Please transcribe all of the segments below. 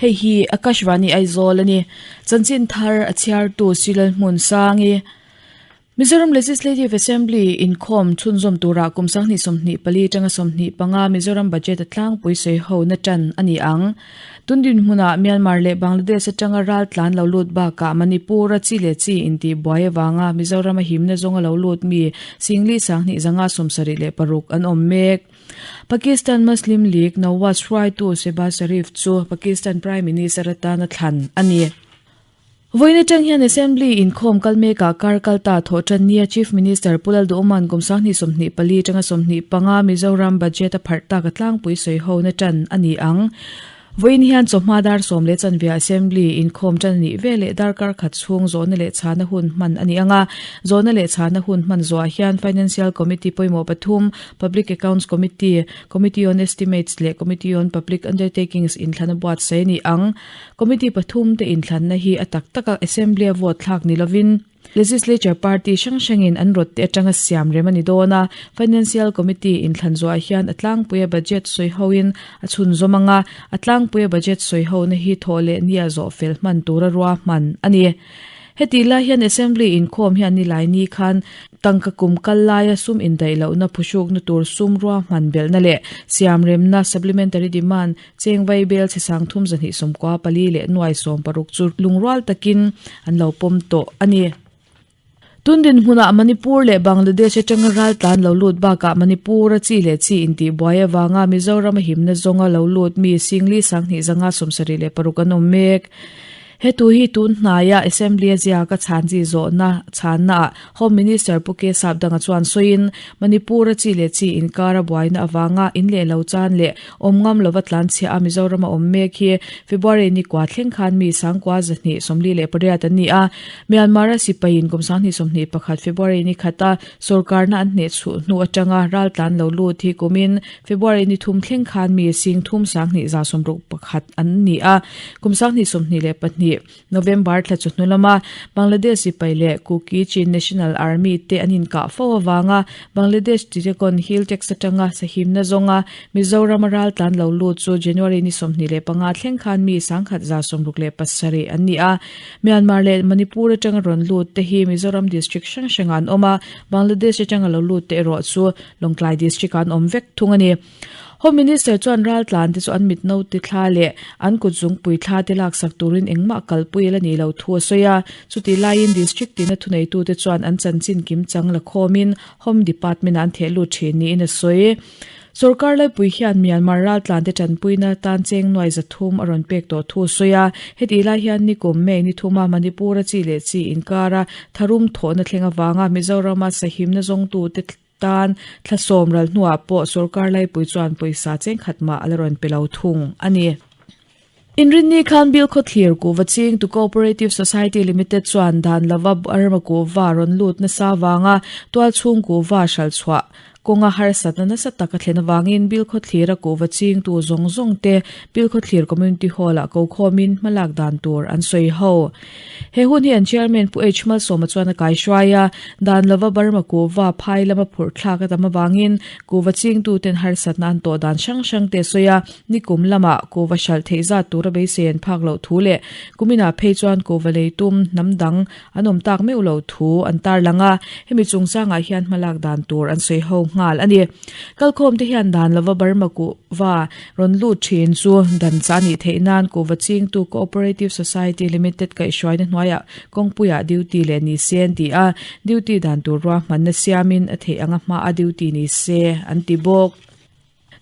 Hei hi Akashvani Aizawl a ni. Chanchin thar a chhiartu Silal Hmunsangi. Mizoram Legislative Assembly inkhawm chhunzawm tura kum 2024 atanga 25 Mizoram Budget a tlangpui sawi ho na tan a ni ang. Tun dinhmunah Myanmar leh Bangladesh atanga ral tlan lo lut bakah Manipur a chi leh chi intih buai avanga Mizoram a himna zawnga lo lut mi singli 2776 an awm mek. Pakistan Muslim League Nawaz hruaitu Shehbaz Sharif chu Pakistan Prime Minister atana thlan a ni. Vawiin atang hian Assembly inkhawm kal mekah kar kal ta thawh tan nia Chief Minister Pu Lalduhawma'n kum 2024 atanga 25 Mizoram Budget a pharh tak a tlangpui sawi hona tan a ni ang. Vawiin hian chawhma dar sawm leh chanve Assembly inkhawm tan a nih veleh darkar khat chhung zawhna leh chhana hun hman a ni ang a. Zawhna leh chhana hun hman zawhah hian Financial Committee pawimawh pathum, Public Accounts Committee, Committee on Estimates leh Committee on Public Undertakings inthlan a buatsaih a ni ang. Committee pathum te inthlanna hi a tak taka Assembly-a vote thlak ni lovin, Legislature party hrang hrangin an rawt te atanga siam rem a ni dawn a, Financial Committee inthlan zuah hian a tlangpuia budget sawi hoin a chhunzawm ang a, a tlangpuia budget sawi hona hi thawh leh nia zawh fel hman tura ruahman a ni. Hetih lai hian Assembly inkhawm hian nilai ni khan tangka kum kal laia sum indaih lohna phuhrukna tur sum ruahman belhna leh siamremna, supplementary demand, Cheng Vaibel chhe sang thum zahnih sawmkua pali leh nuai sawm paruk chu lungrual takin an lo pawm tawh a ni. Tun dinhmunah Manipur leh Bangladesh atanga ral tlan lo lut bakah Manipur a chi leh chi intih buai avanga Mizoram a himna zawnga lo lut mi Singli sanghnih zanga sawmsarih leh paruk an awm mek. He tu hi tun hnaia Assembly a ziaka chhanchi zawhna chhannaah Home Minister Pu K Sapdanga chuan sawiin, Manipur a chi leh chi inkara buaina avanga in leh lo chan leh awm ngam lova tlanchhia a Mizoram a awm mek hi February ni kua thleng khan mi sangkua zahnih sawmli leh pariat an ni a. Myanmar a sipaiin kum sanghnih sawmhnih pakhat February ni khata sorkarna an hneh chhuh hnu atanga raltlan lo lut hi kumin February ni thum thleng khan mi sing thum sanghnih za sawmruk pakhat an ni a, kum sanghnih sawmhnih leh pahnih November thla chu hnu lama Bangladesh sipai leh Kuki Chin National Army te an inkah fo avanga Bangladesh Chittagong Hill Tracts atanga sahimna zawnga Mizoram a raltlan lo lut chu January ni sawmhnih leh panga thleng khan mi sangkhat za sawmruk leh pasarih an ni a. Myanmar leh Manipur atanga rawn lut te hi Mizoram district hrang hrangah an awm a, Bangladesh atanga lo lut te erawh chu Lawngtlai District ah an awm vek thung a ni. Home Minister chuan raltlan te chu an mit note thla leh an kut zungpui thla te laksak turin engmah kalpui la ni lo thu a sawi a. Chutih laiin District tina thuneitute chuan an chanchin kim chang la khawmin Home Department ah an theh lut thin niin a sawi. Sorkar laipui hian Myanmar raltlan te tanpuina tan cheng nuai zathum a rawn pek tawh thu a sawi a. Hetih lai hian nikum May ni thuma Manipur a chi leh chi inkara tharum thawhna thleng avanga Mizorama sahimna zawngtute Tan thla sawm ral hnuah pawh sorkar laipui chuan pawisa chengkhat mah a la rawn pe lo thung a ni. Inrinni khan Bill Khawthlir kuhva ching tu Cooperative Society Limited chuan dan lova Burma kuhva rawn lut nasa vanga tualchhung kuhva hralchhuah kawnga harsatna nasa tak a thlen avangin Bill Khawthlira kuhva ching tu zawng zawng te Bill Khawthlir Community Hall-ah kokhawmin hmalak dan tur an sawi ho. He hun hi an Chairman Pu H Malsawma chuan a kaihruai a, dan lova Burma kuhva phai lama phurh thlak a tam avangin kuhva chingtuten harsatna an tawh dan hrang hrang te a sawi a, nikum lamah kuhva hralh theih zat tura beisei an phak loh thu leh kuminah phei chuan kuhva lei tum hnam dang an awm tak meuh loh thu an tarlang a, hemi chungchangah hian hmalak dan tur an sawi ho nghal a ni. Kalkhawmte hian dan lova Burma kuhva Rawn lut thin chu dan chah nih theih nan kuhva chingtu Cooperative Society Limited kaihhruaina hnuaiah kawngpuiah duty leh ni se an ti a, duty dan tur ruahmanna siamin a theih anga hmaa duty ni se an ti bawk.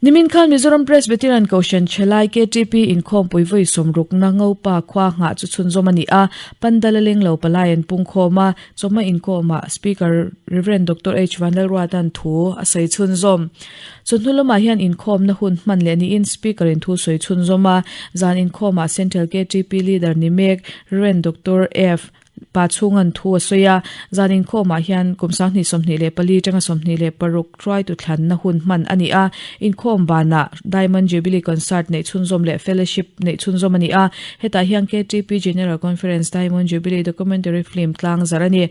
Nimin khan Mizoram Presbyterian Kohhran Thalai ktp inkhawmpui vawi sawmrukna Ngopa khua nghah chu chhunzawm a ni a, Pandal a leng lo palai an pungkhawm a, Chawhma inkhawmah Speaker Rev. Doctor H. Vanlalruata'n thu a sawi chhunzawm. Chawhnu lamah hian inkhawmna hun hman leh niin Speaker in thu sawi chhunzawm a, zan inkhawmah Central ktp Leader ni mek Rev. Doctor F. Pa chhunga'n thu a sawi a, zan inkhawmah hian kum 2024 atanga 26 hruaitu thlanna hun hman a ni a, inkhawm banah Diamond Jubilee Concert neih chhunzawm leh Fellowship neih chhunzawm a ni a, hetah hian KTP General Conference Diamond Jubilee Documentary Film tlang zarh a ni.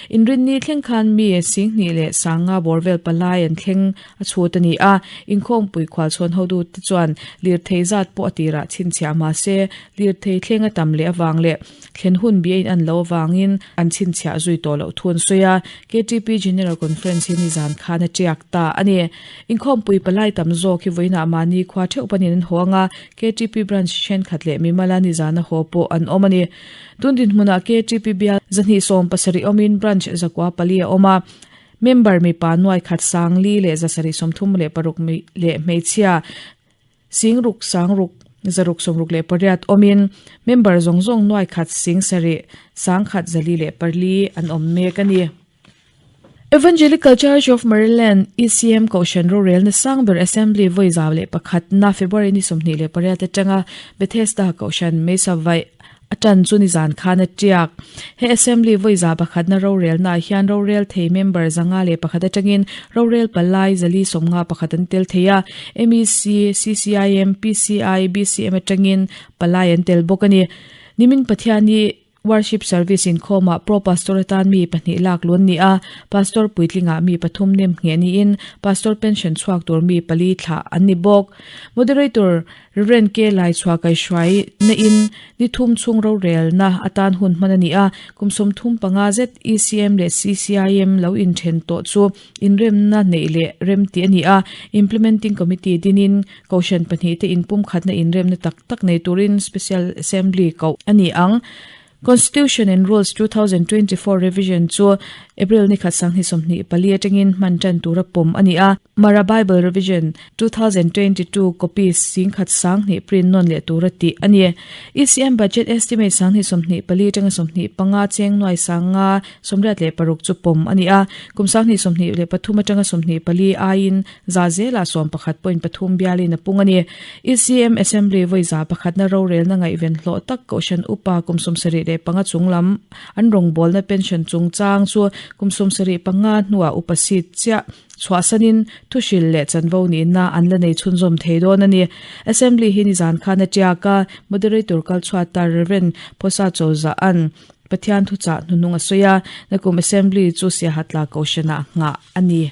Inrinni thleng khan mi Singhnih leh Sanga bawr vel palai an thleng a chhut a ni a, inkhawmpui khualchhawn hotute chuan lirthei zat pawh a tirah chhinchhiah mahse lirthei thleng a tam leh avang leh Thlen hun bi a in an lo avangin an chhinchhiah zui tawh loh thu an sawi a, KTP General Conference hi nizan khan a tiak ta a ni. Inkhawmpui palai tam zawk hi vawiinah mahni khua theuh panin an haw ang a, KTP branch thenkhat leh mimala nizana haw pawh an awm a ni. Tun dinhmunah KTP bial 270 awmin branch 94 a awm a, member mipa nuaikhat 4,000 leh 736 leh hmeichhia Singruk sangruk zaruk 68 awmin member zawng zawng nuai khat sing sarih sangkhat 404 an awm mek a ni. Evangelical Church of Maryland, ECM, Kohhran rorelna sang ber Assembly vawi zau leh pakhatna February ni 28 atanga Bethesda Kohhran Mesa vaih A ṭan chu nizan khan a ṭiak. He Assembly vawi za pakhatna rorelnaah hian rorel thei member 501 aṭangin rorel palai 451 an tel thei a, MEC, CCIM, PCI, BCM aṭangin palai an tel bawk a ni. Nimin Pathiani Worship Service inkhawmah Pro Pastor atan mi pahnih lak lu an ni a, Pastor puitlingah mi pathum nem ngheh niin Pastor pension chhuak tur mi pali thlah an ni bawk. Moderator Rev. K. Laichhuah kaihhruai na in ni thum chhung rorelna atan hun hman a ni a, kum 35 zet ECM leh CCIM lo inthen tawh chu inremna neih leh rem tih a ni a, Implementing Committee dinin Kohhran pahnihte inpumkhatna inremna tak tak nei turin Special Assembly koh a ni ang. Constitution and Rules 2024 Revision chu April ni khat 2024 atangin hman tan tura pawm a ni a. Mara Bible Revision 2022 copy singkhat 2000 print nawn leh tura tih a ni. ECM Budget Estimate 2024 atanga 25 cheng nuai sanga 86 chu pawm a ni a. Kum 2023 atanga 24 aiin za zela 11.3 bialin a pung a ni. ECM Assembly vawi za pakhatna rorelna ngaihven hlawh tak Kohhran Upa kum 75 chunglam an rawngbawlna pension chungchang chu kum 75 hnuah upa seat chiah chhuahsanin thuhril leh chanvo nihna an la nei chhunzawm thei dawn a ni. Assembly hi nizan khan a tiak a, Moderator kalchhuata Rev. Phosa Chawza'n Pathian thuchah hnuhnung a sawi a, nakum Assembly chu Siahatla Kohhranah nghah a ni.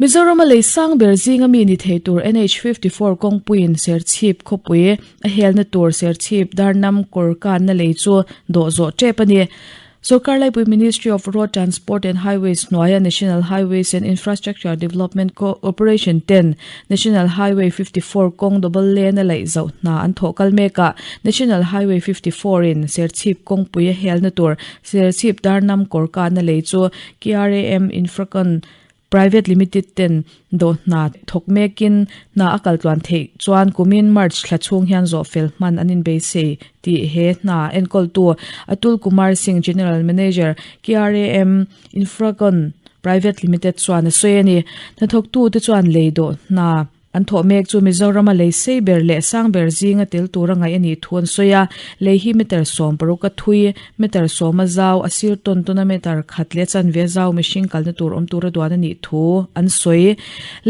Mizorama lei sang ber zinga mi ni thei tur NH 54 kawngpuiin Serchhip khawpui a helna tur Serchhip Darnam kawr kanna lei chu dawh zawh tep a ni. Sorkar Laipui Ministry of Road Transport and Highways hnuaia National Highways and Infrastructure Development Corporation ten National Highway 54 kawng double lane a laih zauh hna an thawh kal mek a, National Highway 54 in Serchhip kawngpui a helna tur Serchhip Darnam kawr kanna lei chu KRAM Infracon Private Limited ten dawh hna thawk mekin hna a kal tluan theih chuan kumin March thla chhung hian zawh fel hman an inbeisei tih he hna enkawltu Atul Kumar Singh General Manager KRAM Infracon Private Limited chuan a sawi a ni. Hnathawktute chuan lei dawh hna An thawh mek chu Mizorama lei sei ber leh sang ber zinga tel tura ngaih a nih thu an sawi a, lei hi meter sawm paruk a thui, meter sawm a zau, a sir tawn tawn a meter khat leh a chanve a zau mihring kalna tur awm tura duan a nih thu an sawi.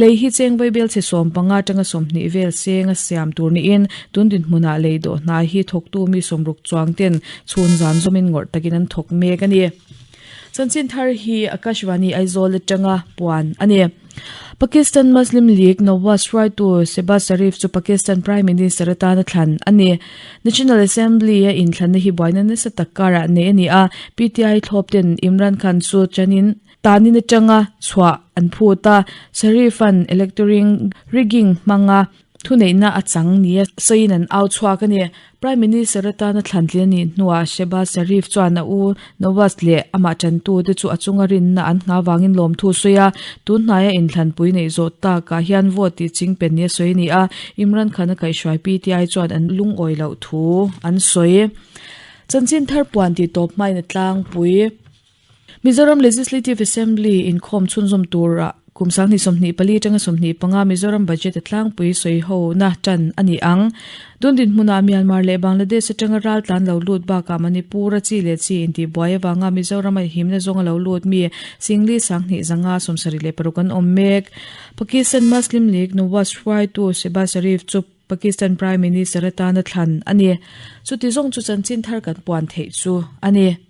Lei hi cheng vaibel chhe 15 atanga 20 vel seng a siam tur niin tun dinhmunah lei dawh hna hi thawktu mi sawmruk chuang ten chhun zan zawmin ngawrh takin an thawk mek a ni. Chanchin thar hi Akashvani Aizawl atanga puan a ni. Pakistan Muslim League Nawaz hruaitu Shehbaz Sharif chu Pakistan Prime Minister atana thlan a ni. National Assembly a inthlanna hi buaina nasa tak karah nei a ni a, PTI thlawp ten Imran Khan chu chanin tanin atanga chhuah an phut a, Sharif-a'n electoring rigging hmanga Thuneihna a chang nia sawiin an au chhuak a ni. Prime Minister atana thlantlin a nih hnuah Shehbaz Sharif chuan a u Nawaz leh amah tantute chu a chunga rinna an nghah avangin lawmthu a sawi a. Tun hnaia inthlanpui neih zawh takah hian vote tih chingpen nia sawi a ni a, Imran Khan a kaihhruai PTI chuan an lungawi loh thu an sawi. Chanchin thar puan tih tawp hmain a tlangpui. Mizoram Legislative Assembly inkhawm chhunzawm turah. Kum 2024 atanga 25 Mizoram Budget a tlangpui sawihona tan a ni ang. Tun dinhmunah Myanmar leh Bangladesh atanga raltlan lo lut bakah Manipur a chi leh chi intihbuai avanga Mizoram a himna zawnga lo lut mi Singli 2176 an awm mek. Pakistan Muslim League Nawaz hruaitu Shehbaz Sharif chu Pakistan Prime Minister atana thlan a ni. Chuti zawng chu chanchin thar kan puan theih chu a ni.